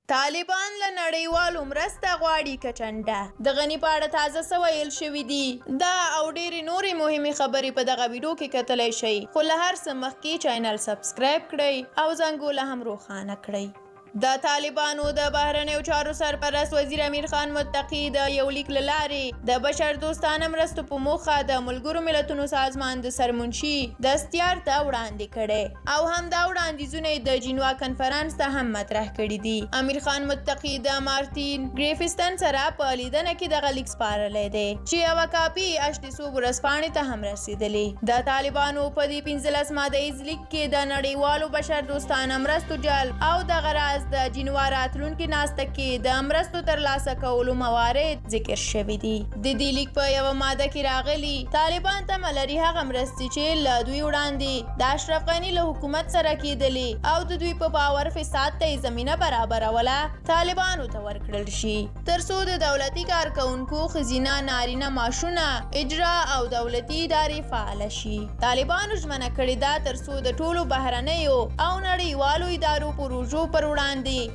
طالبان له نړیوالو مرسته غواړي که ټنډه؟ د غني په اړه تازه څه ویل شوي دي؟ دا او ډېرې نورې مهمې خبرې په دغه ویډیو کې کتلی شئ، خو له هر څه مخکې چینل سبسکرایب کړئ او زنګوله هم روښانه کړئ. د طالبانو د بهرنیو چارو سرپرست وزیر امیر خان متقي د یو لیک له لارې د بشر دوستانه مرستو په موخه د ملګرو ملتونو سازمان د سرمنشي دستیار ته وړاندې کړی او همدا وړاندیزونه یې د جینوا کنفرانس ته هم مطرح کړي دي. امیر خان متقي د مارتین ګریفستن سره په لیدنه کې دغه لیک سپارلی دی چې یوه کاپي یې اشتي صبح ورځپاڼې ته هم رسېدلې. د طالبانو په دې 15 ماده ییز لیک کې د نړیوالو بشر دوستانه مرستو جلب او دغه راز د جینوا راتلونکې ناسته کې د مرستو ترلاسه کولو موارد ذکر شوي دي. د دې لیک په یوه ماده کې راغلي، طالبان تمه لري هغه مرستې چې له دوی وړاندې د اشرف غني له حکومت سره کېدلې او د دوی په باور فساد ته یې زمینه برابروله، طالبانو ته ورکړل شي، تر څو د دولتي کارکوونکو ښځینه نارینه معاشونه اجرا او دولتي ادارې فعاله شي. طالبانو ژمنه کړې ده تر څو د ټولو بهرنیو او نړیوالو ادارو پروژو پر وړاندې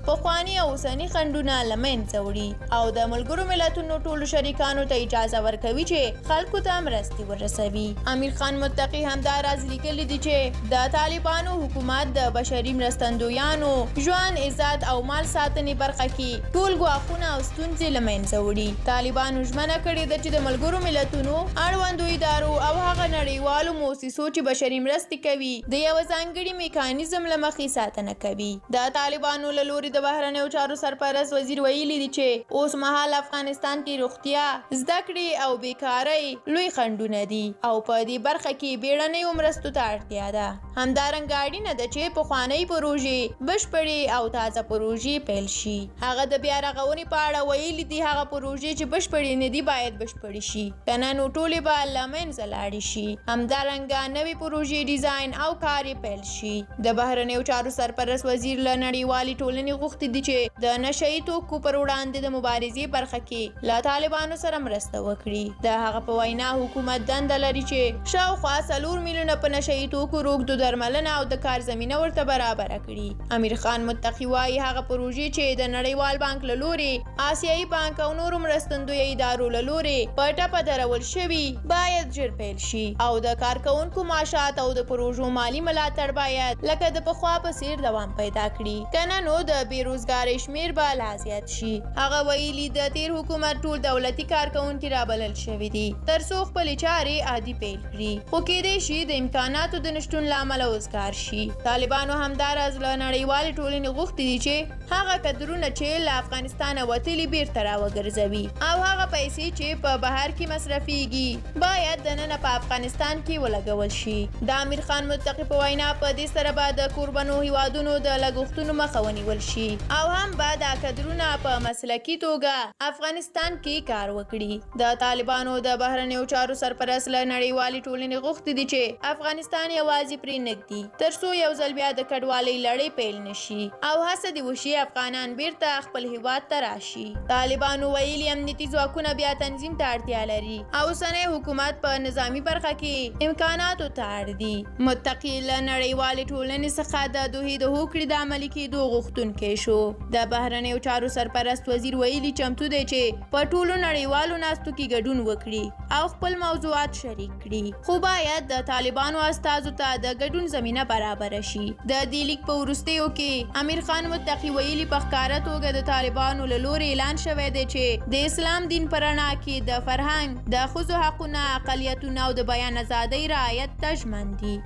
پخواني او اوسني خنډونه له منځه وړي او د ملګرو ملتونو ټولو شریکانو ته اجازه ورکوي چې خلکو ته مرستې ورسوي. امیر خان متقي همداراز لیکلي دي چې د طالبانو حکومت د بشري مرستندویانو ژوند، عزت او مال ساتنې برخه کې ټول ګواښونه او ستونزې له منځه وړي. طالبانو ژمنه کړې ده چې د ملګرو ملتونو، اړوندو ادارو او هغه نړیوالو موسسو چې بشري مرستې کوي، د یوه ځانګړي میکانیزم له مخې ساتنه کوي. د طالبانو له لوري د بهرنیو چارو سرپرست وزیر ویلي دي چې اوس مهال افغانستان کې روغتیا، زده کړې او بیکارۍ لوی خنډونه دي او په دې برخه کې بیړنیو مرستو ته اړتیا ده. همدارنګه اړینه ده چې پخوانۍ پروژې بشپړې او تازه پروژې پیل شي. هغه د بیا رغونې په اړه ویلي دي، هغه پروژې چې بشپړې نه دي باید بشپړې شي، که نه نو ټولې به له منځه لاړې شي. همدارنګه نوې پروژې ډیزاین او کار یې پیل شي. د بهرنیو چارو سرپرست وزیر له نړیوالې ټولنې غوښتي دي چې د نشه یي توکو پر وړاندې د مبارزې برخه کې له طالبانو سره مرسته وکړي. د هغه په وینا حکومت دنده لري چې شاوخوا 4 میلیونه په نشه یي توکو روږدو درملنه او د کار زمینه ورته برابره کړي. امیر خان متقي وايي، هغه پروژې چې د نړیوال بانک له لوري، آسیایي بانک او نورو مرستندویه ادارو له لوري په ټپه درول شوي، باید ژر پیل شي او د کارکوونکو معاشات او د پروژو مالي ملاتړ باید لکه د پخوا په څیر دوام پیدا کړي، که نه نو د بې روزګارۍ شمېر به لا زیات شي. هغه ویلي، د تېر حکومت ټول دولتي کارکوونکي رابلل شوي دي تر څو خپلې چارې عادي پیل کړي، خو کېدای شي د امکاناتو د نشتون له امله وزګار شي. طالبانو همداراز له نړیوالې ټولنې غوښتي دي چې هغه کدرونه چې له افغانستانه وتلي بیرته راوګرځوي او هغه پیسې چې په بهر کې مصرفیږي باید دننه په افغانستان کې ولګول شي. د امیر خان متقي په وینا په دې سره به د کوربنو هیوادونو د لګښتونو مخه ونیول شي او هم به دا کدرونه په مسلکي توګه افغانستان کې کار وکړي. د طالبانو د بهرنیو چارو سرپرست له نړیوالې ټولنې غوښتي دي چې افغانستان یوازې پرې نه ږدي تر څو یو ځل بیا د کډوالۍ لړۍ پیل نه شي او هڅه دې وشي افغانان بیرته خپل هیواد ته راشي. طالبانو ویلي، امنیتي ځواکونه بیا تنظیم ته اړتیا لري او اوسنی حکومت په نظامي برخه کې امکاناتو ته اړ دي. متقي له نړیوالې ټولنې څخه د دوحې د هوکړې د عملي کېدو غوښتونکی شو. د بهرنیو چارو سرپرست وزیر ویلي، چمتو دی چې په ټولو نړیوالو ناستو کې ګډون وکړي او خپل موضوعات شریک کړي، خو باید د طالبانو استازو ته د ګډون زمینه برابره شي. د دې لیک په وروستیو کې امیر خان متقي ویلي، په ښکاره توګه د طالبانو له لوري اعلان شوی دی چې د اسلام دین په رڼا کې د فرهنګ، د ښځو حقونه، اقلیتونه او د بیان ازادۍ رعایت ته ژمن دي.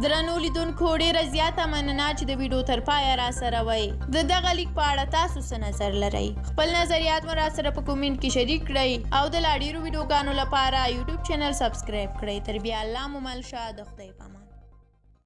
درنو لیدونکو، ډیره زیاته مننه چې د ویډیو تر پایه را سره وئ. د دغه لیک په اړه تاسو څه نظر لرئ؟ خپل نظریات مو را سره په کومنټ کې شریک کړئ او د لا ډیرو ویډیوګانو لپاره یوټیوب چینل سبسکرایب کړئ. تر بیا الله مو مل شه، د خدای په امان.